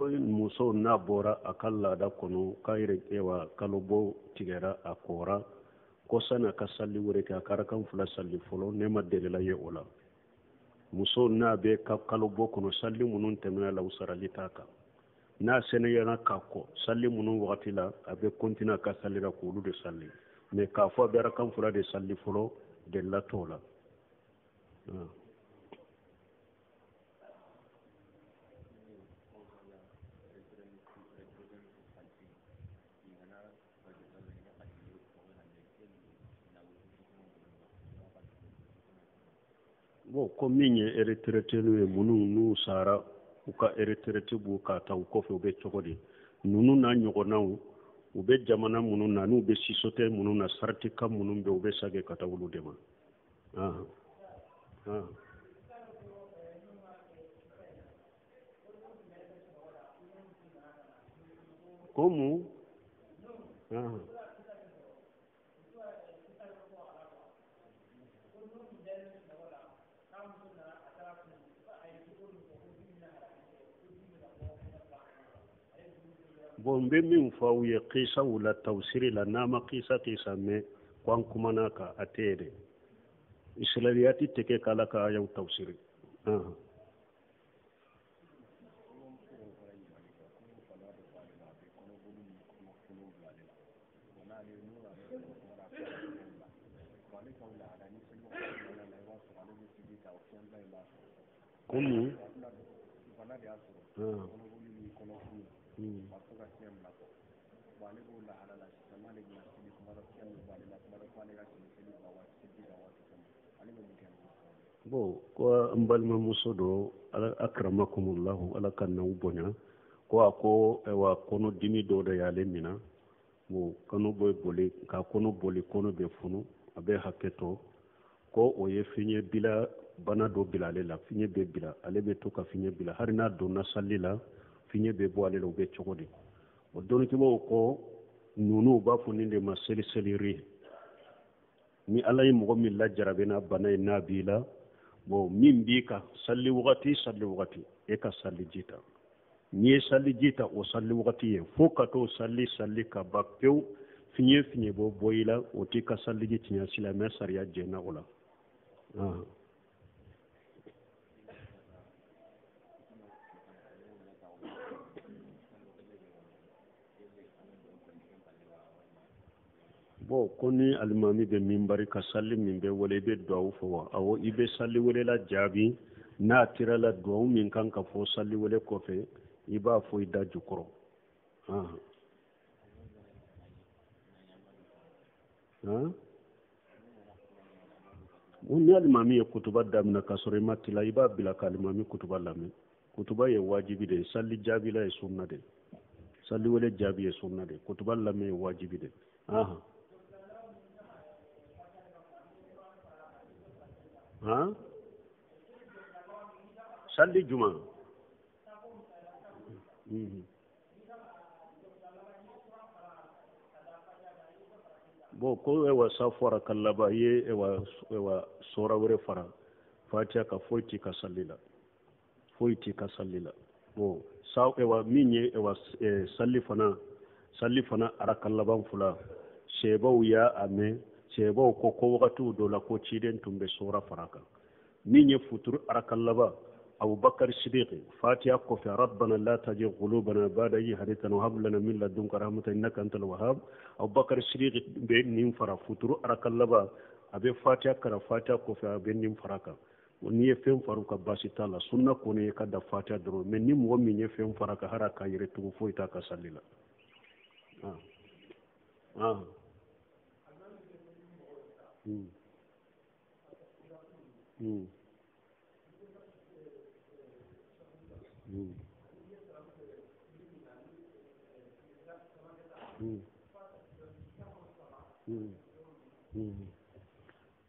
Muso n'a bɔra a ka laada kɔnɔ k'a yɛrɛ ewa kalobɔ tigɛra a kɔra ko sani a ka sali wɛrɛ kɛ, a ka arakan fila sali fɔlɔ. Ne ma delila ye o la. Muso n'a bɛ ka kalobɔ kɔnɔ, sali minnu tɛmɛna la, u sarali t'a kan. N'a sɛnɛyara k'a kɔ sali minnu wagati la, a bɛ continuer a ka sali la k'olu de sali. Mais k'a fɔ a bɛ arakan fila de sali fɔlɔ, delila t'o la. Bon, ko min ye retraité ye, minnu n'u sara, u ka retraite b'u ka ta u kɔfɛ, u bɛ cogo di? Ninnu n'a ɲɔgɔnnaw, u bɛ jamana minnu na, n'u bɛ sisote minnu na, sarati ka minnu bɛ, u bɛ sage ka taa olu de ma. Ah ah. Ko mun? Ah. Bon, n bɛ min fɔ aw ye kisaw la, tawusiri la, n'a ma kisa kisa mɛn ko an kumana kan, a tɛ ye dɛ. Israiliyati tɛ kɛ k'Ala ka ayaw tawusiri. Ah. Ko mun? Ah. Ale b'o lahala la sisan, n'ale bɛna seli, kuma dɔ fiɲɛ bɛ bɔ ale la, kuma dɔ f'ale ka seli seli ba waati, seli ka waati kɔnɔ, ale bɛ mun kɛ? Bon, ko n balimamuso dɔ, akramakumullahu, Ala ka n'aw bonya, ko a ko wa kɔnɔdimi dɔ de y'ale minɛ. Bon, kɔnɔ bɛ boli ka kɔnɔ boli, kɔnɔ bɛ funu, a bɛ hakɛ to. Ko o ye fiɲɛ bila bana dɔ bila ale la, fiɲɛ bɛ bila ale, bɛ to ka fiɲɛ bila, hali n'a donna sali la, fiɲɛ bɛ bɔ ale la. O bɛ cogo di? O dɔnnikɛbaaw ko ninnu b'a fɔ nin de ma seli seliri. Ni Ala ye mɔgɔ min lajarabi n'a bana ye, n'a b'i la, bon, min b'i kan sali wagati, sali wagati, e ka sali ji ta. N'i ye sali ji ta o sali wagati ye, fo ka t'o sali sali ka ban pewu, fiɲɛ fiɲɛ bɔ bɔ i la, o t'i ka saliji tiɲɛ. Silamɛ sariya jɛnna o la. Ah. Bon, ko ni alimami bɛ minbari ka sali min bɛ wele, i bɛ duwawu fɔ wa? Awɔ, i bɛ sali welela jaabi. N'a tira la, duwawu min kan ka fɔ sali wele kɔfɛ, i b'a fɔ i da jukɔrɔ. Ah. Ah? Ni alimami ye kutuba daminɛ k'a sɔrɔ i ma tila, i b'a bila ka alimami kutuba lamɛn. Kutuba ye wajibi de ye, sali jaabila ye sunna de ye, sali wele jaabi ye sunna de ye, kutuba lamɛn ye wajibi de ye. Ahan han, sali juma. Bon, ko ewa safo araka laban, i ye ewa sɔra wɛrɛ fara Fatiya ka, foyi t'i ka sali la, foyi t'i ka sali la. Bon, sa ewa min ye ewa sali fana, sali fana araka laban fila, sɛbaw y'a a mɛn, sɛbaw ko ko wagatiw dɔ la ko ciden tun bɛ sɔra fara kan. Min ye futuru araka laban, Abubakar Sidiki, Fatiha kɔfɛ, rabbana la tajigh qulubana ba'da idh hadaytana wa hab lana min ladunka rahmatan innaka antal wahhab, Abubakar Sidiki bɛ nin fara futuru araka laban. A bɛ Fatiha karan, Fatiha kɔfɛ a bɛ nin fara kan. N'i ye fɛn fara ka, baasi t'a la. Sunna kɔni ye ka da Fatiha dɔrɔn. Mais ni mɔgɔ min ye fɛn fara kan, hali a k'a yɛrɛ tugu, foyi t'a ka sali la. Ah. Ah.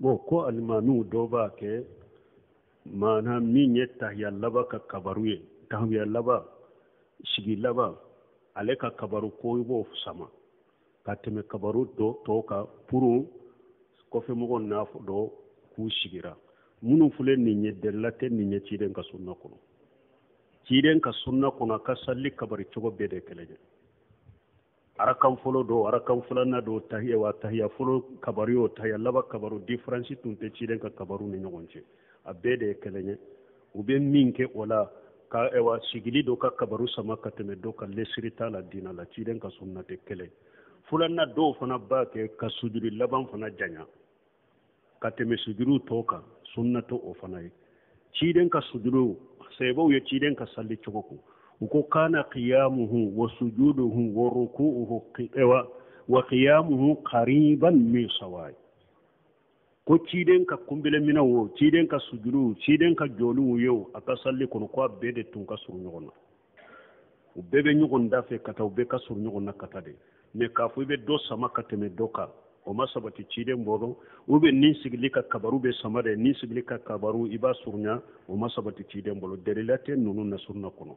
Bon, ko alimamiw dɔw b'a kɛ, maana min ye tahiya laban ka kabaru ye, tahiya laban sigi laban, ale ka kabaru ko i b'o sama ka tɛmɛ kabaru dɔ tɔw kan pour kɔfɛmɔgɔw n'a dɔn k'u sigira. Minnu filɛ nin ye, delila tɛ nin ye ciden ka sunna kɔnɔ. Ciden ka sunna kɔnɔ, a ka salli kabari cogo bɛɛ de kelen ye. Arakan fɔlɔ don, arakan filanan don, tahiya wa tahiya fɔlɔ kabari o, tahiya laban kabaru, différence tun tɛ ciden ka kabaru ni ɲɔgɔn cɛ. A bɛɛ de ye kelen ye. U bɛ min kɛ o la ka ewa sigili dɔ ka kabaru sama ka tɛmɛ dɔ kan, lesiri t'a la diina la. Ciden ka sunna tɛ kelen. Filanan, dɔw fana b'a kɛ ka sujudi laban fana janya ka tɛmɛ sujudu tɔ kan, sunna tɛ o fana ye. Ciden ka sujudu, sahabaw ye ciden ka salli cogo ko, u ko kana qiyamuhu wa sujuduhu wa ruku'uhu ewa wa qiyamuhu qariban min sawai. Ko ciden ka kunbele minɛ o, ciden ka sujudu, ciden ka jɔliw ye o, a ka salli kɔnɔ, ko a bɛɛ de tun ka surun ɲɔgɔn na. U bɛɛ bɛ ɲɔgɔn da fɛ ka taa, u bɛɛ ka surun ɲɔgɔn na ka taa de. Mais k'a fɔ i bɛ dɔ sama ka tɛmɛ dɔ kan, o ma sabati ciden bolo. U bɛ nin sigili ka kabaru bɛ sama de, nin sigili ka kabaru i b'a surunya, o ma sabati ciden bolo. Dalila tɛ ninnu na sunna kɔnɔ.